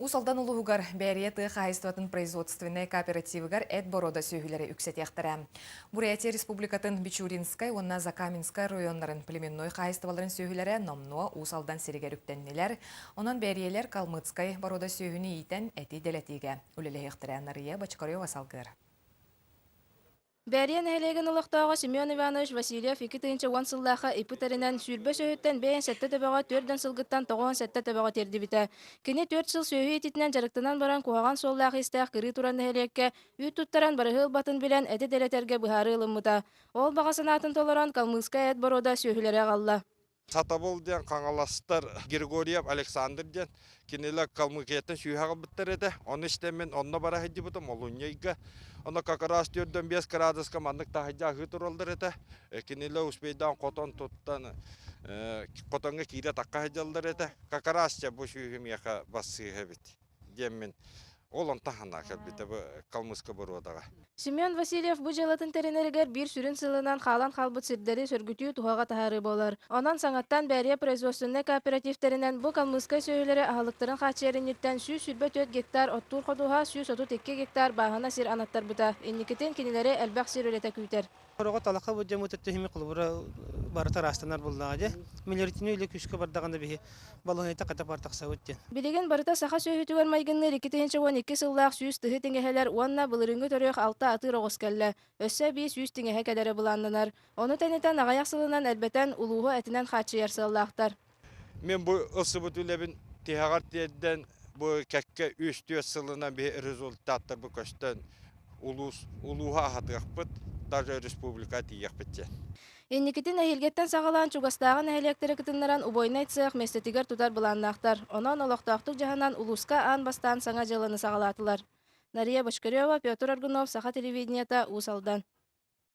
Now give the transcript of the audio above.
Уус Алдан улууһугар Бээрийэ тыа хаһаайыстыбатын производственнай кооперативыгар эт боруода сүөһүлэри үксэтиэхтэрэ. Бурятия Республикатын Бичуринскай уонна Закаменскай районнарын племенной хаһаайыстыбаларын сүөһүлэрэ номнуо Уус Алдан сиригэр үктэннилэр. Онон бээрийэлэр калмыцкай боруода сүөһүнү иитэн эти дэлэтиигэ үлэлэһиэхтэрэ. Нарыйа Бочкарева салгыыр. Бээрийэ нэһилиэгин олохтооҕо Семен Иванович Васильев 2010 сыллаахха ИП тэринэн 20 сүөһүттэн 57 төбөҕө 4 сылгыттан 97 төбөҕө тиэрдибитэ. Кини 4 сыл сүөһү иитиитинэн дьарыктанан баран куһаҕан суоллаах-иистээх кырыы турар нэһилиэккэ үүт туттаран барыһы ылбатын билэн эти дэлэтэргэ быһаарыы ылыммыта. Ол баҕа санаатын толорон Калмыцкай эт боруода сүөһүлэри аҕалла. Сатабыл диэн хаҥаластар Григорьев Александр диэн кинилэр Калмыкияттан сүүһэ аҕалбыттар этэ. Ону истэммин онно бара сылдьыбытым олунньу ыйга. Онно как раз 45 градуска маннык таһырдьа аһыы тураллар этэ. Кинилэр успейдаан хотон туттан хотоҥҥо киирэ тахха сылдьаллар этэ. Как раз чэ бу сүүһү миэхэ бассыыһа эбит диэммин Ол онтон ханна кэлбитэ бу Калмыцка боруодаҕа. Семен Васильев бу дьыалатын тэринэригэр биир сүрүн сылынан хаалан хаалбыт сирдэри сөргүтүү туһаҕа таһаарыы буолар. Онон саҥаттан Бээрийэ производственнай кооперативтэринэн бу калмыцкай сүөһүлэри аһылыктарын хааччыйар инниттэн 124 гектар оттуур ходуһа, 132 гектар бааһына сир анаттарбыта. Инникитин кинилэри элбэх сир үлэтэ күүтэр. Хороҕо талаха бу дьаммыт өттүһүмү холобура барыта ыраастанар буоллаҕа дьэ. Мелиоративнай үлэ күүскэ бардаҕына биһи балаһыанньата хата бар тахсабыт диэн. Билигин барыта саха сүөһүтүгэр майгынныыр 2012 сыллаах 100 тыһы тиҥэһэлэр уонна былырыыҥҥы төрүөх алта атыыр оҕус кэллэ. Өссө эбии 100 тиҥэһэ кэлэрэ былааннанар. Ону тэнитэн аҕыйах сылынан элбэтэн улууһу этинэн хааччыйар сыаллаахтар. Мин бу ылсыбыт үлэбин тиһэҕэр тиэрдэн бу кэккэ үс-түөрт сылынан биһи результаттарбыт көстөн улуус улууһа аһатыахпыт, даже республика тиийиэхпит диэн. Инникитин эһиилгэттэн саҕалаан чугастааҕы нэһилиэктэри кытыннаран убойнай цех миэстэтигэр тутар былааннаахтар. Онон олохтоохтук дьаһанан улууска аан бастаан саҥа дьыаланы саҕалаатылар. Нария Бочкарева, Петр Аргунов, Саха телевидениета, Уус Алдан.